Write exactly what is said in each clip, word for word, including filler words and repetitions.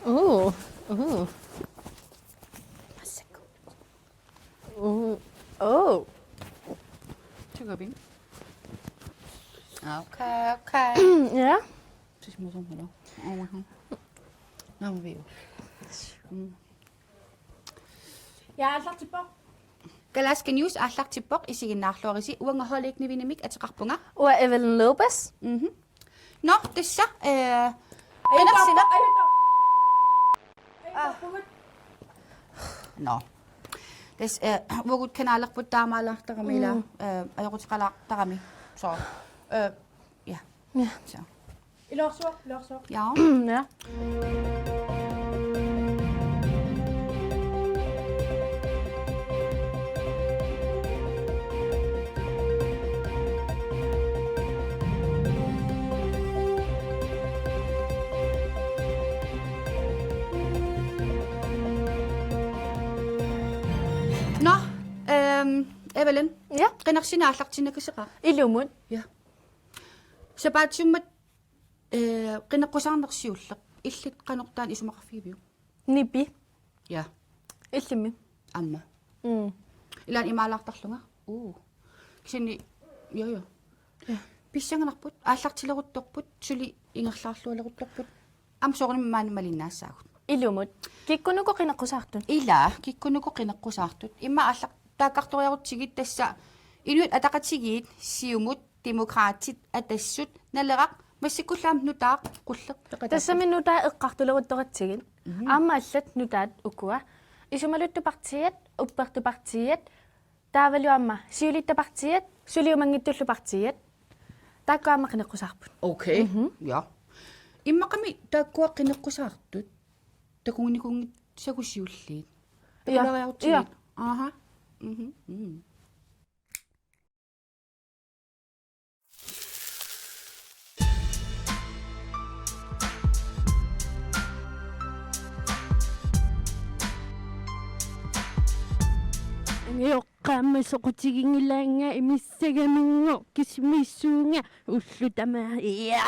Ooh, ooh. Massakkut. Ooh, oh. Tykkabin. Okay, okay. Ja. Sis musummalo. Omahan. Naamaviguk. Mm. Ja, aallartippoq. Kalaska News aallartippoq, isiginnaarluarisi, uanga Hollæg Nivinimik ateqarpunga. Uanga Evelyn Lopez. Mhm. Nå, tassa, eh, ajunngilaq, qinassinaq. Ajunngilaq. Ah. Nå. Tassa, eh, uagut kanalerput taamaalaartarami ila, mm, eh, ajoquteqalaartarami. Så, eh, ja. Ja. Så. Ilorsuaq, ilorsuaq. Ja. Ja. Nå, øhm, Evelyn. Ja. Qinersineq aallartinnakkasseqaaq. Ilumut. Ja. Sapaatisummat, øh, qineqqusaarneq siulleq. Illit qanoq taanna isumaqarfigiviuk? Nipi. Ja. Illimmi. Aamma. Mm. Ilaanni imaalaartarlunga. Uu. Kisianni, jo, jo. Ja. Pissanganarput, aallartileruttorput, suli ingerlaarlualeruttorput. Aamma soorunami maani malinnaassaagut. Ilumut. Kikkunuku qineqqusaartut? Ila, kikkunuku qineqqusaartut. Immaqa aallar-, taakkartoriarutsigit tassa Inuit Ataqatigiit, Siumut, Demokraatit, Atassut, Naleraq, massakkullu aamma nutaaq, qulleq peqataappoq. Tassami nutaat eqqartuleruttoratsigit. Mhm. Aamma allat nutaat ukua. Isumaluttut partiiat, uppertut partiiat, taavalu aamma siulitta partiiat, suliumanngitsullu partiiat. Taakku aamma qineqqusaarput. Okay. Mhm. Ja. Immaqami taakkua qineqqusaartut. Takunnikuunngitsoq siulliit. Ja. Takuleriarutsigit. Ja. Aha. Mhm. Mm. Angajoqqaama soqutiginngilanga imissagaminngooq kisimiissuunga ullut tamaat. Ja.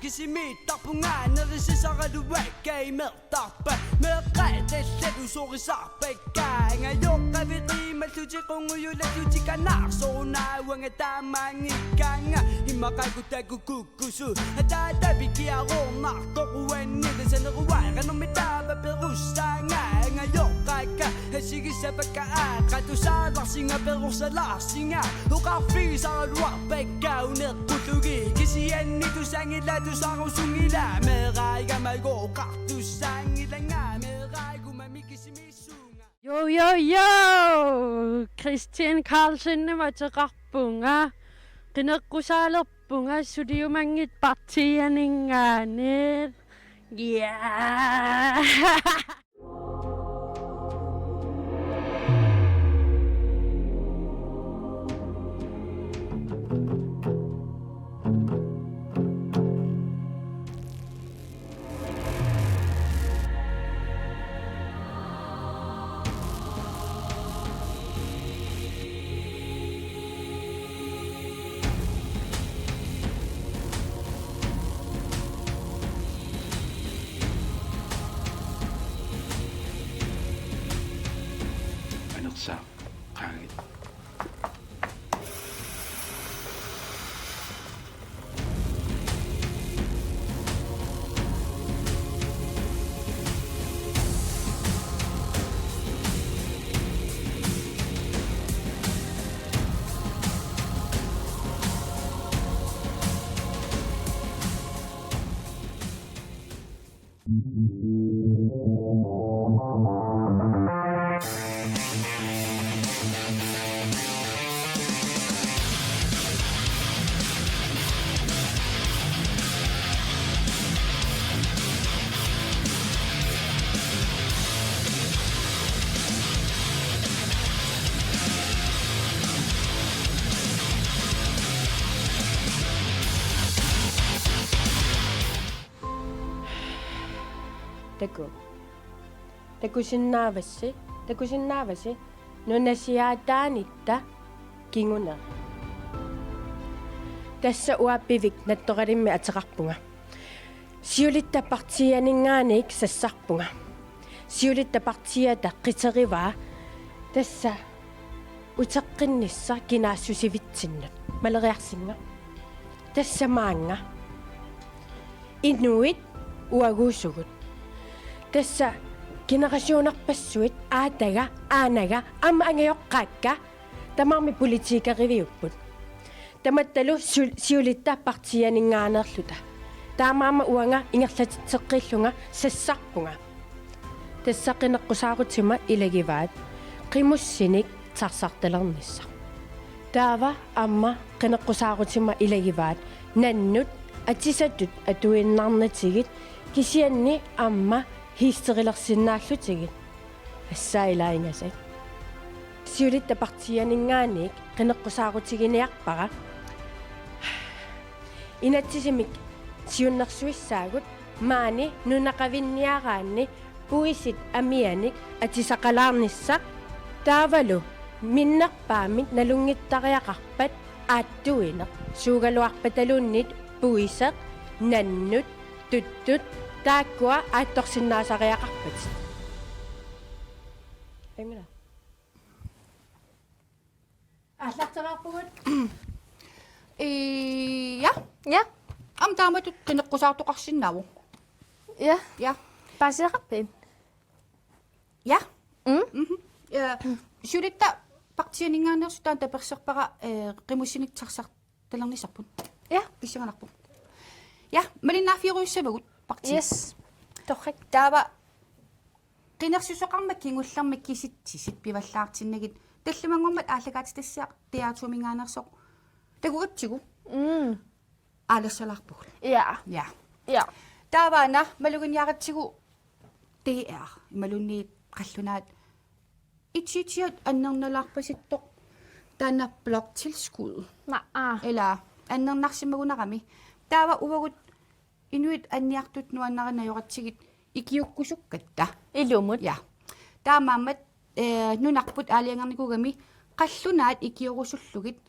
Kisimiittarpunga nerisisaraluakka imertarpa. Meeqqat tallallu sorisarpakka. Angajoqqaavit qiimallutik qungujulaallutik kanaarsoruna uanga taamaanngikkaanga. Immaqaakku takukkukkusu. Ataata pikiaroornartoq uannit saneruaaranermi taava perussaanga. Angajoqqaakka assigisavakka aaqqatusaalarsinga perussalaarsinga. Oqarfigisaraluarpakka uneqqullugit kisianni tusaanngilaq tusarusunngilaq. Meeraagama oqartussaanngilanga meeraagumami kisimiissuunga. Jo, jo, jo! Christian Carlsenimik ateqarpunga. Qineqqusaalerpunga suliumanngitsoq partiianinngaanniit. Ja! Anersaaq qaagit. Taku. Takusinnaavassi, takusinnaavasi nunasiaataanitta kingunera. Tassa uanga Pivik Nattoralimmik ateqarpunga. Siulitta partiianinngaanniit sassarpunga. Siulitta partiiata qiteriva tassa uteqqinnissaq kinaassusivitsinnut. Maleriarsinga. Tassa maannga. Inuit uaguusugut. Tassa generationerpassuit aataga, aanaga, aamma angajoqqaakka tamarmik politikeriviupput. Tamattalu sul-, siulitta partiianinngaanneerluta. Taamaammat uanga ingerlatitseqqillunga sassarpunga. Tassa qineqqusaarutima ilagivaat qimussinik tarsartalernissaq. Taava aamma qineqqusaarutima ilagivaat nannut atisatut atuinnarnatigit kisianni aamma hiisterilersinnaallutigit. Assaa ilaa ingasak. Siulitta partiianinngaanniit qineqqusaarutiginiarpara. Inatsisimik siunnersuissaagut maani nunaqavinniaraanni puisit amianik atisaqalaarnissaq taavalu minnerpaamik nalunngittariaqarpat aattuineq suugaluarpataluunniit puiseq nannut tuttut taakkua aattorsinnaasariaqarpatit. Aallarteraarpugut. Ii, ja. Ja. Aamma taamatut qineqqusaartoqarsinnaavoq. Ja. Ja. Paasiaqarpit? Ja. Mm. Mhm. Ja. Siulitta partiianinngaanneersoq taanna taperserpara, eh, qimussinik tarsartalernissarput. Ja. Pissanganarpoq. Ja, malinnaaffigerujussuuvugut partiit. Yes. Torrak. Taava qinersisoqarmat kingullermik kisitsisit pivallaartinnagit tallimanngormat aallakaatitassiaq D R to-minngaanneersoq takugatsigu. Mm. Aalassalaarpugut. Ja. Ja. Ja. Taavaana maluginiaratsigu D R imaluunniit qallunaat itiitiat annernalaarpasittoq taanna bloktilskud. Naa. Ila annernarsimagunarami. Taava uagut inuit anniartut nuannarinajoratsigit ikiukkusukkatta. Ilumut. Ja. Taamaammat, eh, nunarput aalajangernikuugami qallunaat ikiorusullugit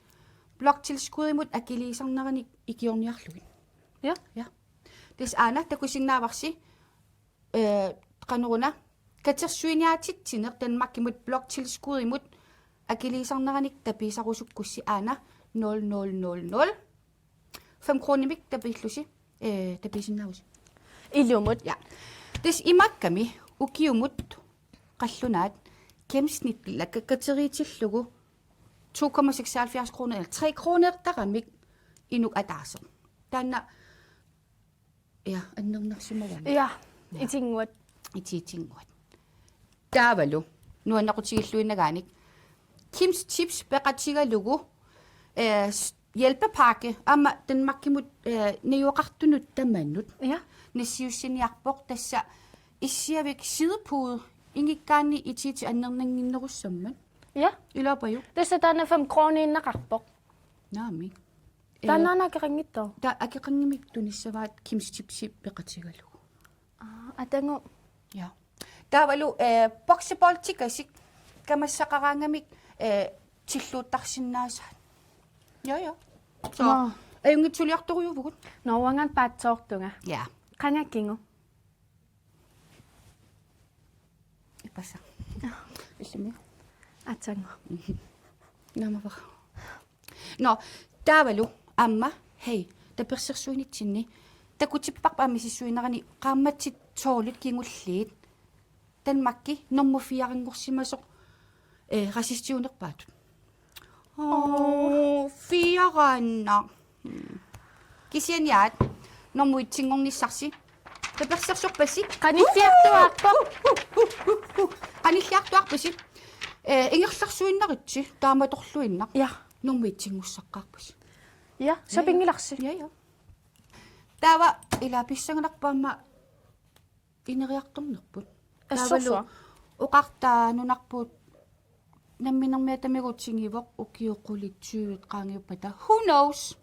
bloktilskudimut akiliisarneranik ikiorniarlugit. Ja. Ja. Tassa aana takusinnaavarsi, eh, qanoruna katersuiniaatitsineq Danmarkimut bloktilskudimut akiliisarneranik tapiisarusukkussi aana nul nul nul nul. Fem kronimik tapiillusi, eh, tapiisinnaavusi. Ilumut. Ja. Tassa imaakkami ukiumut qallunaat gennemsnit-, la-, ka-, kateriitillugu to komma seksoghalvfjerds kroner, eller tre kronertaramik inuk ataaseq. Taanna, ja, annernarsimagami. Ja, ja. Itinnguat. Iti-, itinnguat. Taavalu nuannaqutigilluinnagaanik Kim's Chips peqatigalugu, eh, s-, hjælpepakke aamma Danmarkimut, eh, najugaqartunut tamanut. Ja. Nassiussiniarpoq tassa issiavik sidepude ingikkaanni itiitit annernannginnerussammat. Ja. Ilaapajuk. Tassa taanna fem kroniinnaqarpoq. Naamik. Taanna aana akeqanngitsoq. Taava akeqanngimmat tunissavaat Kim's Chipsi peqatigalugu. Aa, atagu. Ja. Taavalu, eh, bokseboldikasik kamassaqaraangamik, eh, tilluuttarsinnaasaat. Ja, ja. Så, nå, ajunngitsuliartorujuuvugut. Nå, uangaana paatsoortunga. Ja. Qanga kingu. Ipasa. Illumi. Atagu. Naamavara. Nå, taavalu aamma, hej, tapersersuinitsinni takutipparput aamma misissuinerani qaammatit tolvit kingulliit Danmarki nummer fire-nngorsimasoq, eh, racistiunerpaatut. Åh, fire-annaq. Hmm. Kisianni aat nummer et-inngornissarsi. Tapersersorpassi. Qanilliartuaarpoq. Qanilliartuaarpassi. Eh, ingerlarsuinnaritsi taamatorluinnaq. Ja. Nummer et-inngussaqqaarpassi. Ja, sopinngilarsi. Ja, ja. Taava ila pissanganarpoq aamma ineriartornerput. Assorsuaq. Taavalu oqartaa nunarput namminermiatamigooq tigivoq ukiut qulit tyvet qaangiuppata. Who knows?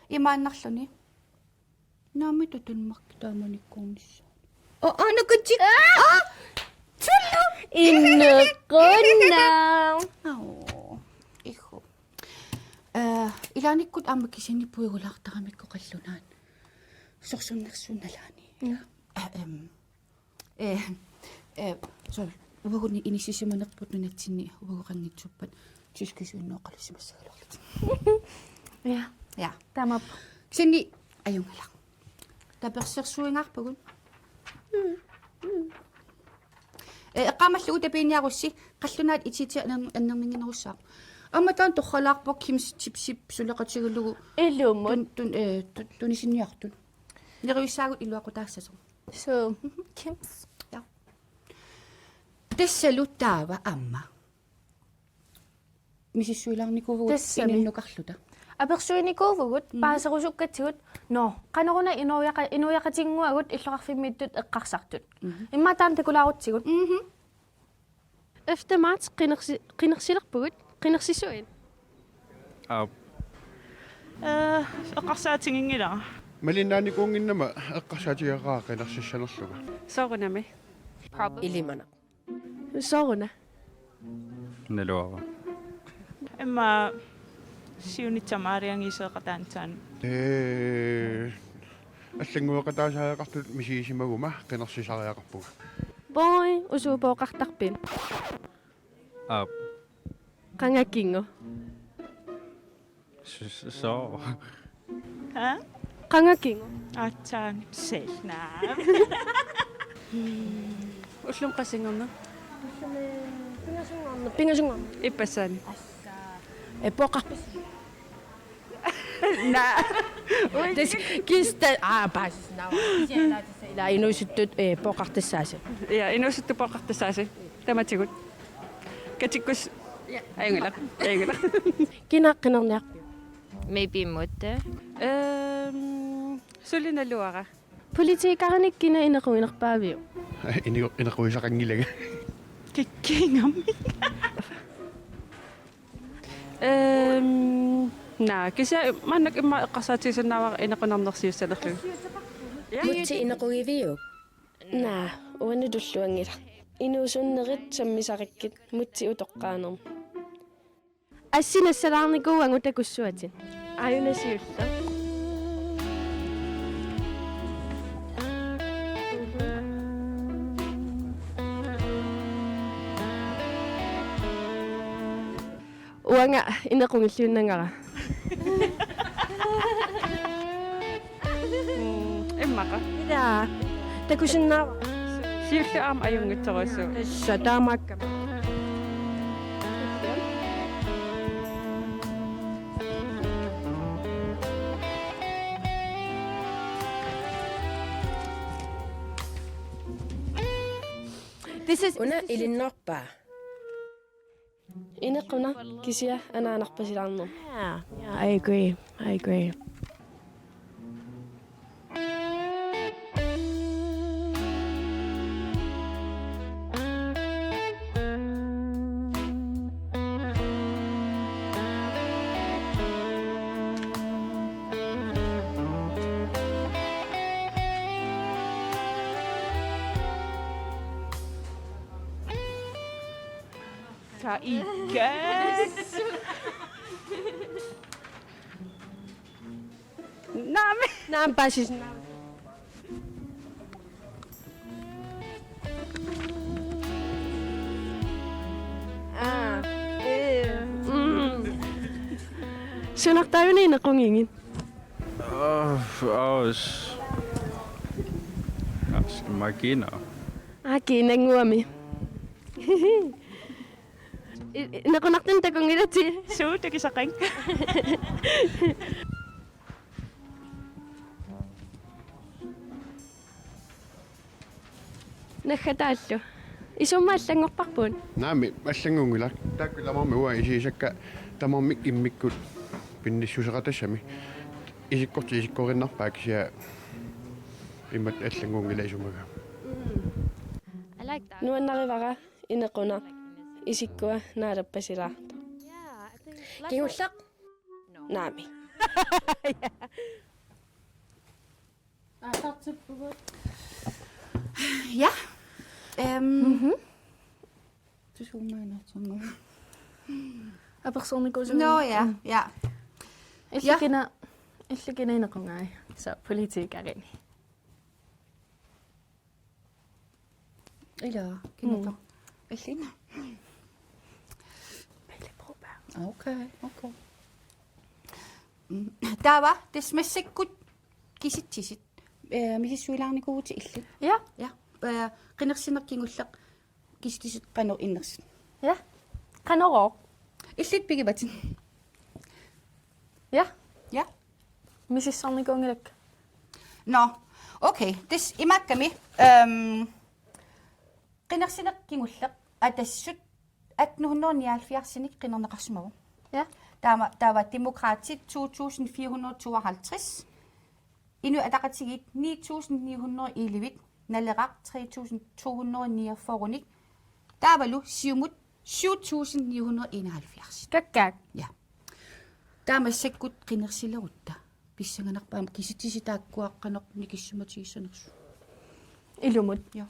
Imaannarluni. Naamik, Danmarki taamanikkoornissaa. Aa, aa, nakatsi. Aa! Tullu! Inneqqunna. Aa, ihu. Eh, ilaannikkut aamma kisianni puigulaartaramikku qallunaat. Sorsunnersuunnalaani. Ja. Ah, ehm, eh, eh, sorry. Uagut inissisimanerput nunatsinni uagut qanngitsuppat tyskisuinnaq oqalussimassagaluarlutik. Ja. Ja. Taamaappoq. Kisianni ajunngilaq. Tapersersuinnarpugut. Eh, eqqaamallugu tapiinniarussi qallunaat itiitia anner-, annerninginerussaaq. Aamma taanna torralaarpoq Kims chipsip suleqatigalugu. Ilumut. Tun-, tun-, eh, tu-, tunisinniartut. Neriussaagut iluaqutaassasoq. So, Kims. Ja. Tassalu taava aamma. Misissuilaarnikuuvugut. Tassami. Ininnukarluta. Apersuinikuuvugut, mhm, paaserusukkatsigut, nå, qanoruna inuiaqa-, inuiaqatinnguagut illoqarfimmiittut eqqarsartut. Mhm. Immaqa taanna takulaarutsigu. Mhm. Ellevte marts qinersi-, qinersilerpugut, qinersisuit. Aap. Eh, eqqarsaatiginngilara. Malinnaanikuunnginnama eqqarsaatigeqaara qinersissanerlunga. Soorunami. Probably. Ilimanaq. Sooruna. Naluara. Immaqa siunissami aalajangiiseeqataanissaan. Ee, allanngueqataasariaqartut misigisimaguma qinersisariaqarpunga. Boy, usuup pooqartarpit? Aap. Qanga kingu? S-, s-, so. Ha? Qanga kingu? Aatsaat selna. Ullumi qassinnguamik? Pingasunngorneq. Pingasunngorneq. Ippassaani. Eh, pooqarpassi? Naa. Tassa kista, aa, paasisnaava. Ila, ila inuusuttut, eh, pooqartassaasi. Ja, inuusuttut pooqartassaasi. Tamatigut. Katikkus. Ja. Ajunngilaq. Ajunngilaq. Kina qinerniarpiuk? Maybe Mutte. Ehm, suli naluara. Politikerinik kina inequnerpaaviuk? Ine-, inequisaqanngilanga. Kikkiingamik. Ehm, naa, kisianni maannakkut immaqa eqqarsaatigisinnaavara inequnarnersiussanerlugu. Mutsi inequgiviuk? Naa, uannut tulluanngilaq. Inuusunnerit sammisarikkit Mutsi utoqqaanermi. Assi nassalaarnikuuagut takussuatit. Aajuna siulleq. Uanga inequngilluinnagara. Mm, immaqa. Ila. Takusinnaavara. Siulleq aamma ajunngitsorujussuuvoq. Tassa taamaakkami. This is, una this is ilinniarpaa. Inequnaq kisianni anaanarpasilaarnermut. Yeah, yeah, I agree. I agree. Taava ikka. Naamik. Naamik, paasisnaavara. Aa, ee, mm. Sunartaavani inequnngigit? Aa, aus. Aus, immaqa kiinaa. Aa, kiinannguamik. I-, i-, inequnartunik takunngilatit? Suu, takisaqaanga. Naggataallu. Isummat allanngorparput? Naamik, allanngunngilaq. Taakku tamarmik uanga isigisakka tamarmik immikkut pinnissuseqatassami. Isikkorti isikkorinnarpaa kisianni imatut allanngunngilaq isumaga. Mm. I like that. Nuannarivara inequnaq isikkua naalappasilaartoq. Yeah, I think kingulleq? No. Naamik. Aa, taartippugut. Ja. Ehm. Mhm. Tusummaanartunga. Apersornikuusunga. Nå, ja, mm, ja. Illit, ja, kina Illit kina inequngai? Soorlu politikerini. Ila, kina Mm. to. Illit? Pelle Broberg. Okay, okay. Mm. Taava, tassa massakkut kisitsisit. Eh, misissuilaarnikuuvutit illit. Ja. Ja. Eh, qinersineq kingulleq kisitsisit qanoq innersut. Ja. Qanorooq. Illit pigivatit. Ja. Ja. Misissornikuunngilakka. Nå, okay. Tassa imaakkami, øhm, qinersineq kingulleq Atassut atten hundrede nioghalvfjerds-inik qinerneqarsimavoq. Ja. Taama, taava Demokraatit to tusind fire hundrede tooghalvtreds. Inuit Ataqatigiit ni tusind ni hundrede elleve, Naleraq tre tusind to hundrede niogfyrre-nik, taavalu Siumut syv tusind ni hundrede enoghalvfjerds. Kakkaak. Ja. Taava massakkut qinersilerutta. Pissanganarpoq aamma kisitsisit taakkua qanoq nikissumatigissanersut. Ilumut. Ja.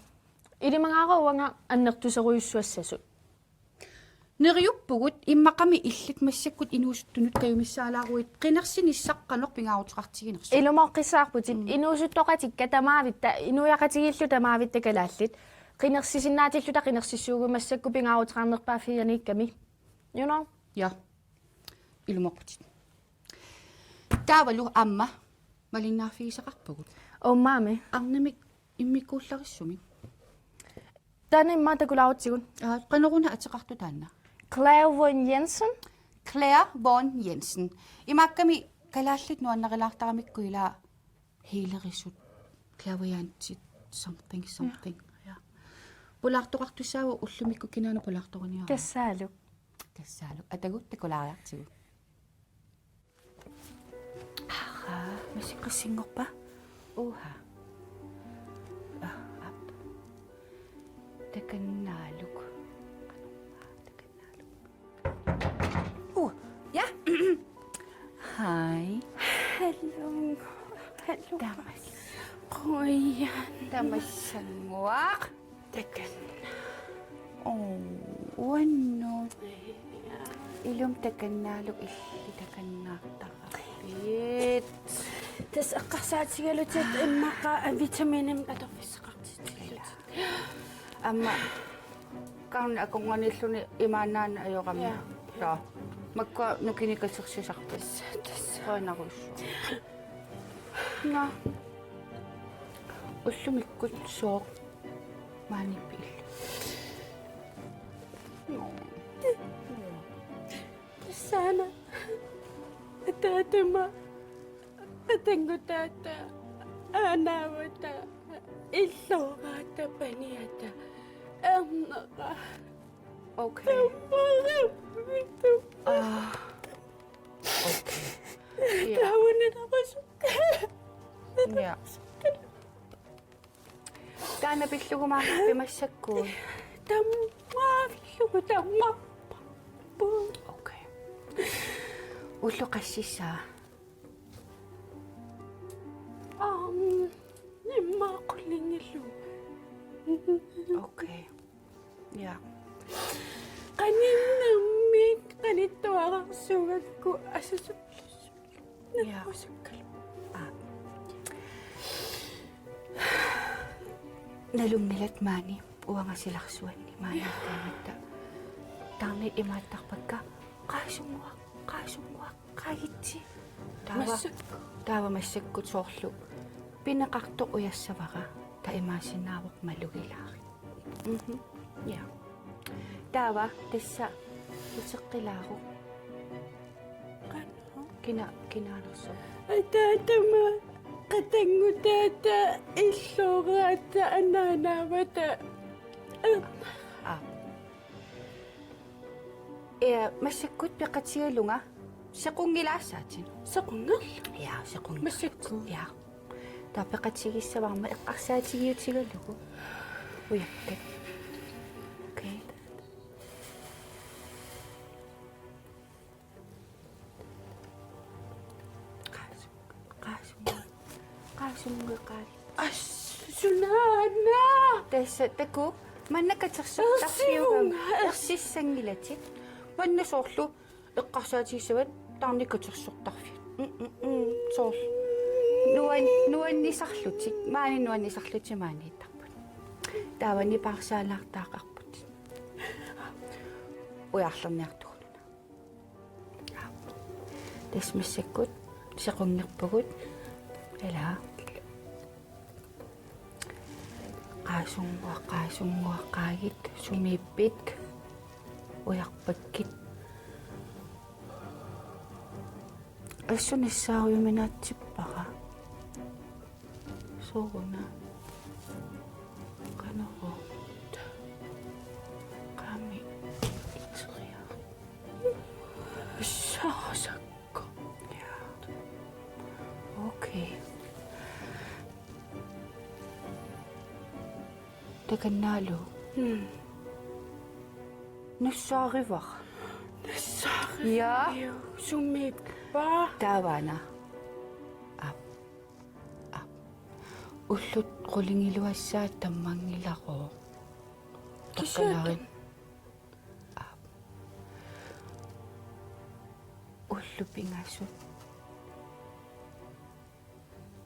Ilimagaara uanga annertuserujussuassasut. Neriuppugut, immaqami illit massakkut inuusuttunut kajumissaalaaruit qinersinissaq qanoq pingaaruteqartiginersut. Ilumoorpassuarputit. Mm. Inuusuttoqatikka tamaavitta, inuiaqatigiillu tamaavitta kalaallit qinersisinnaatilluta qinersissuugut massakkut pingaaruteqarnerpaaffianiikkami. You know? Ja. Ilumoorputit. Taavalu aamma malinnaaffigisaqarpugut. Uummaami. Arnamik immikkuullarissumik. Taanna immaqa takulaarutsigu. Aa, qanoruna ateqartoq taanna? Claire Von Jensen. Claire Von Jensen. Imaakkami kalaallit nuannarilaartaramikku ila healerisut, clairvoyantit, something, something. Ja. Pulaartoqartussaavoq ullumikkut kinaana pulaartoriniaruk. Kassaaluk. Kassaaluk. Atagu takulaariartigu. Aha, masiqqissinngorpa? Uha. Ah, aap. Takannaaluk. Takannaaluk. Uh, ja. Hej. Hallo. Hallo. Tamas. Qujan. Tamassannguaq. Takanna. Oo, uannut. Ilumut takannaaluk, illit takannaartarpit. Tassa eqqarsaatigalutit immaqa vitaminimik atorfissaqartitsillutit. Aamma Kaarna akornanniilluni imaannaanna ajorami. Ja. Ja. Makkua nukinikatersisarput. Tassa, tassa. Qujanarujussuaq. Nå. Ullumikkut sooq maaniippit illit? Nå. Tassaana. Ataatama. Qatanngutaata. Aanaavata. Illoraata paniata. Ernera. Okay. Tammaravitu. Ah. Okay. Ja. Taavunilaqasuk. Ja. Taanna pillugu maaniippi massakkut? Tammaavillugu tammarparput. Okay. Ullut qassissaa? Aam, immaqa qulingiluunniit. Okay. Ja. Qaninnermik, qanittuararsuugakku asusut. Ja. Nalunngusukkalu. Aa. Nalunngilat maani uanga silarsuanni maani taamatta. Tarnit imaattarpakka: Qaasunnguaq, qaasunnguaq, qaagitsi. Taava, massakkut. Taava massakkut soorlu pineqartoq ujassavara, taava imaassinnaavoq malugilaarit. Mhm. Ja. Taava tassa uteqqilaaruk. Qanoq? Kina, kinaanersoq? Ataatama, qatanngutaata, illoraata, anaanaavata. Aa. Ja, massakkut peqatigalunga sequnngilaassaatit. Sequnngilaq? Ja, sequnngilaq. Massakkut? Ja. Taava peqatigissavarma eqqarsaatigiutigalugu. Ujakkat. Okay. Qaasu-, qaasu-, qaasunnguaq qaagitsi. As-, sunaana! Tassa takuuk, manna katersortarfiugami. Ersivunga. Ersissanngilatit. Manna soorlu eqqarsaatigissavatit tarnit katersortarfiat. Mm, mm, mm, soorlu. Nuan-, nuannisarlutik, maani nuannisarlutik maaniittarput. Taavani paarsaalaartaaqarput. Ujarlerniartugununa. Tassa massakkut sequnngerpugut. Ila. Qaasunnguaq, qaasunnguaq, qaagit, sumiippit, ujarpakkit. Assut nassaarujuminaatsippara. Sooruna. Qanoq. Qami. Iteriari. Saasakka. Ja. Okay. Takannaalu. Hmm. Nassaarivara. Nassaarivara. Ja. Sumiippa? Taavaana. Aap. Aap. Ullut qulingiluassaat tammanngilarooq. Kisianni. Takkalarit. Aap. Ullut pingasut.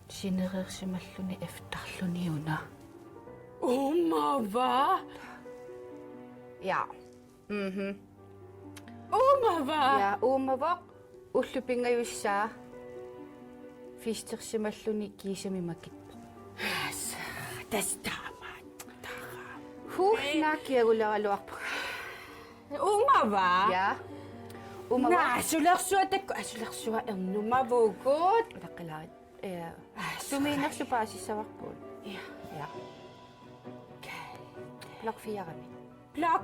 Sinereersimalluni efterluni una. Uumava? Ja. Mhm. Uumava? Ja, uumavoq. Ullut pingajussaat festersimalluni kiisami makippoq. Tassa taamaat. Huh, naak kiaguleraluarpunga. Uumava? Ja. Uumava? Naa, asulersuaq takku, asulersuaq ernumavugut. Utaqqilaarit. Ja. Aa, sumiinnerlu paasissavarput. Ja. Ja. Blok fire-mi. Blok.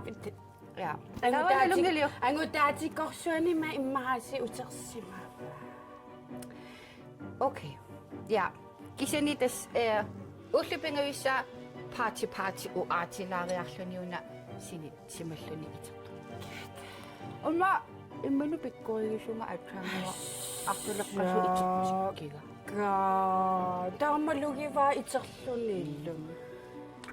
Ja. Angutaati-, taava nalunngiliuk. Angutaatikorsuanima immaasi utersimavaa. Okay. Ja. Kisianni tassa, eh, ullut pingajussaat party party uaatilaariarluni una sini simalluni itertoq. Una imminut pikkorigisunga aatsaannguaq artuleqqasut itertoq sikkiga. Kaa, taamaalugivaa iterlunilu.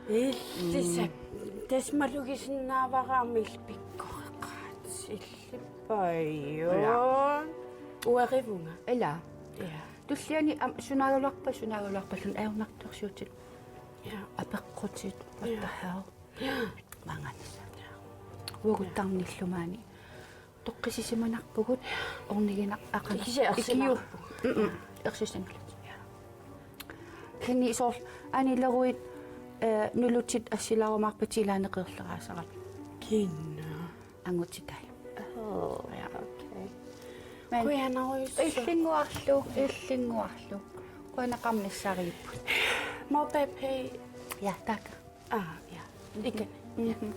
Illisap. Mm. Tassa malugisinnaavara aamma illit pikkoreqaat. Illippajuk. Ila. Uerivunga. Ila. Ja. Tulliani aamma sunaagaluarpat, sunaagaluarpalluunniit ajornartorsiutit. Ja. Apeqqutit, what the hell? Ja. Maanngaanniit. Uagut tarnillu maani. Toqqissisimanarpugut orniginaq aqagu. Kisianni ersimaarpugut. Ikiu-, mm, mm, ersisinnaalluni. Kisianni soorlu anileruit, eh, nulutit assilaarumaarpatit ilaanni qeerleraasarami. Kiinaa. Angutitai. Oh, ja. Okay. Men qujanarujussuaq. Illinnguarlu, illinnguarlu. Qujanaqaaq nassaaripput. MobilePay. Ja, taakku. Aa, ja. Ikani. Mhm.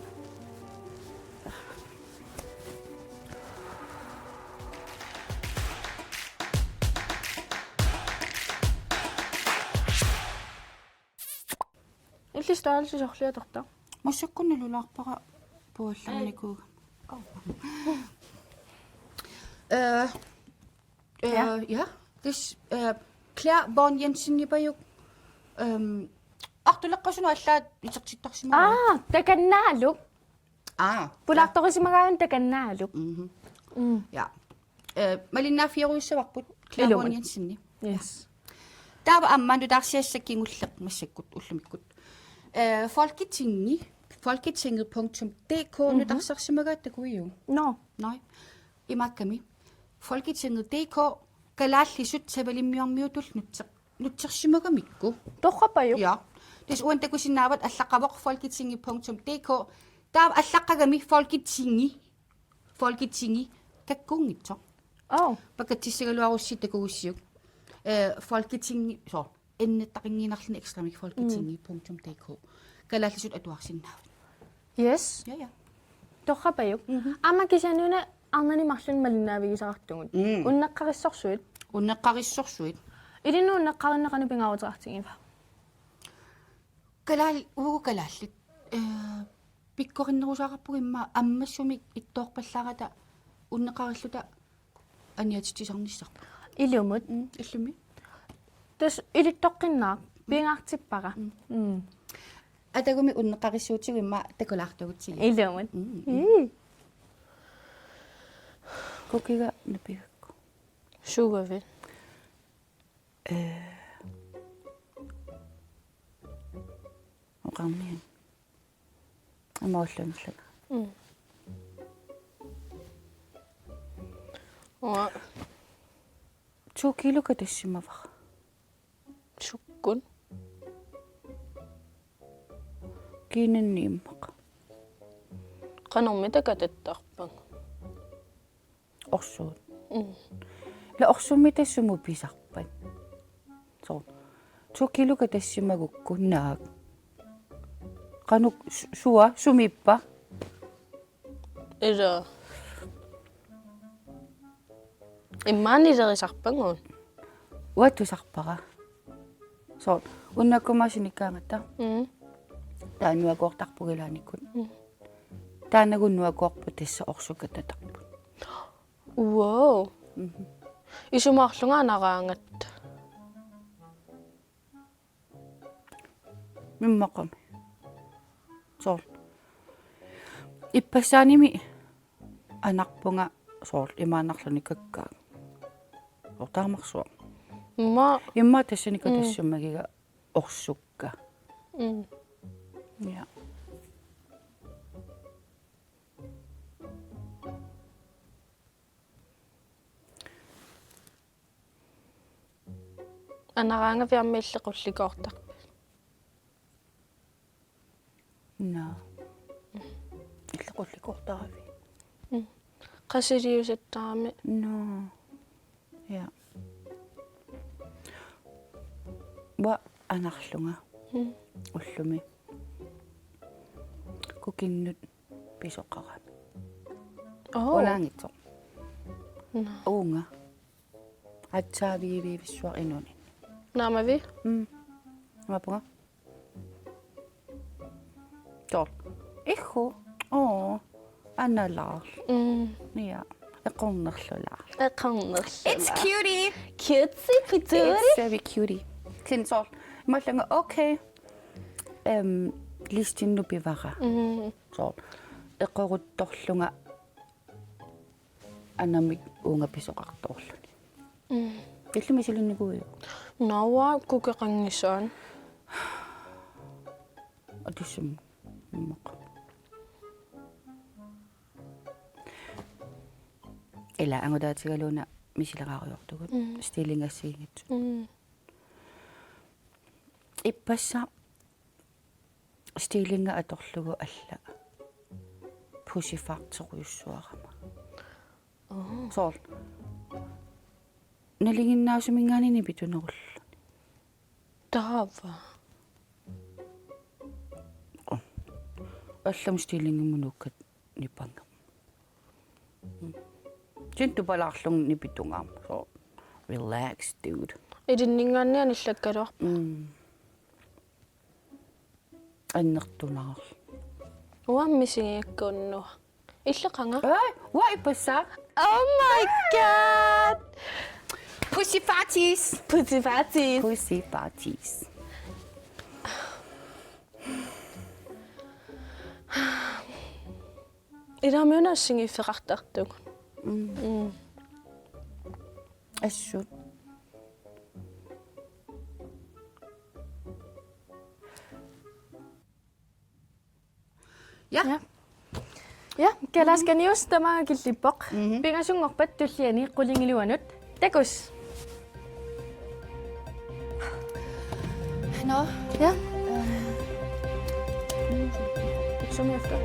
Illit størrelse sorliatorta? Massakkut nalulaarpara puallarnikuugama. Oh. Øh, øh, ja. Ja. Tassa, øh, Claire Vaughn Jensen-ipajuk, øhm, artuleqqasunut allaat itertittarsimavara. Aa, takannaaluk. Aa, ja. Pulaartorisimagaanni takannaaluk. Mhm. Mm. Ja. Øh, malinnaaffiorujussuarput Claire Vaughn Jensen-i. Ilumut. Yes. Taava aamma nutaarsiassat kingulleq massakkut ullumikkut. Øh, Folketingi, folketinget punktum D K, mhm, nutarsarsimagaat takuiuk? Nå. Nej. Imaakkami. Folketinget D K, kalaallisut savalimmiormiutullu nutser-, nutsersimagamikku. Torrappajuk. Ja. Tassa uani takusinnaavat allaqqavoq folketingi punktum D K. Taava allaqqagami Folketingi. Folketingi kakkuunngitsoq. Oh. Pakatsissagaluarussi takugussiuk. Øh, Folketingi, så, ennettaqanngiinnarluni ekstramik folketingi punktum D K. Kalaallisut atuarsinnaavat. Yes. Ja, ja. Torrappajuk. Mhm. Aamma kisianni una arnani marlunni malinnaavigisaqartugut. Mm. Unneqqarissorsuit. Unneqqarissorsuit. Ilinnut unneqqarinneq qanoq pingaaruteqartigiva? Kalaal-, uagut kalaallit. Øh, pikkorinnerusaaqarpugut immaqa ammassumik ittoorpallaarata unneqqarilluta aniatitsisarnissarput. Ilumut. Mm, illumi. Tassa ilittoqqinnaaq, mm, pingaartippara. Mm. Mm. Atagumi unneqqarissuutigut immaqa takulaartagutsigit. Ilumut. Mm, mm. Ii. Kukiga napigakku. Suugavit? Eh. Oqarnian. Aamma ulluinnarlanga. Mm. Uanga. To kilo katassimavara. Sukkut? Kiinanni immaqa. Qanormita katattarpanga? Orsuut. Mm. Ila orsummita sumut pisarpat? Soorlu. To kilo katassimagukku naak. Qanoq su-, suua sumiippa? Ila. Immaqa nilerisarpagut? Uanga tusarpara. Soorlu. Unnukkut aamma sinikkaangatta. Mm. Taanna nuakoortarpugut ilaannikkut. Mm. Taannagu nuakoorput tassa orsukatatarput. Wow. Mhm. Isumaarlunga anaraangatta. Mimmaqami. Soorlu. Ippassaanimi anarpunga soorlu imaannarluni kakkaak. Ortaamarsuaq. Imma. Imma tassani Mm. katassimmagiga orsukka. Mm. Ja. Anaraangavit aamma illit qullikoortarpit? Naa. Illit qullikoortaravit? Mm. Qasiliusattarami. Naa. Ja. Uanga anarlunga. Mm. Ullumi. Kukinnut pisoqarami. Oo. Ulaanngitsoq. Naa. Uunga. Atsaavigivissuaq inuuninni. Naamavit? Mm. Imaappunga? Soorlu. Ihhu. Oo. Analaarluni. Mm. Ja. Eqornerlulaarluni. Eqornerlulaarluni. It's cutie. Cutesy patoorie. It's very cutie. Kisianni soorlu. Imaallunga, okay. Em, listinnut pivara. Mm. Soorlu. Eqoruttorlunga anamik uunga pisoqartorluni. Mm. Illit misilinnikuuiuk? Naa, uanga kukeqanngisaanni. Atussum immaqa. Ila angutaatigaluuna misileraarujoortugut. Mm. Stilingassiginngitsut. Mm. Ippassaq stilinga atorlugu alla pussyfarterujussuarama. Oo. Soorlu. Nalinginnaasuminngaanniit nipitunerulluni. Taava. Oo. Allamik stilingimut nuukkat nipanngam. Mm. Kisianni tupalaarlunga nipitungaarmat. So, relax, dude. Ilinninngaanniit anillakkaluarpoq. Mm. Annertunaarluni. Uanga misigigakku unnuaq. Illit qanga? Ai, uanga ippassaq. Oh my God! Pussy farties. Pussy farties. Pussy farties. Ilaami una assigiiffeqartartugut. Mm. Mm. Assut. Ja. Ja. Ja, Kalaska News tamaanga killippoq. Mhm. Pingasunngorpat tulliani qulingiluanut takuss. Nå. Ja. Øhm. Som efter.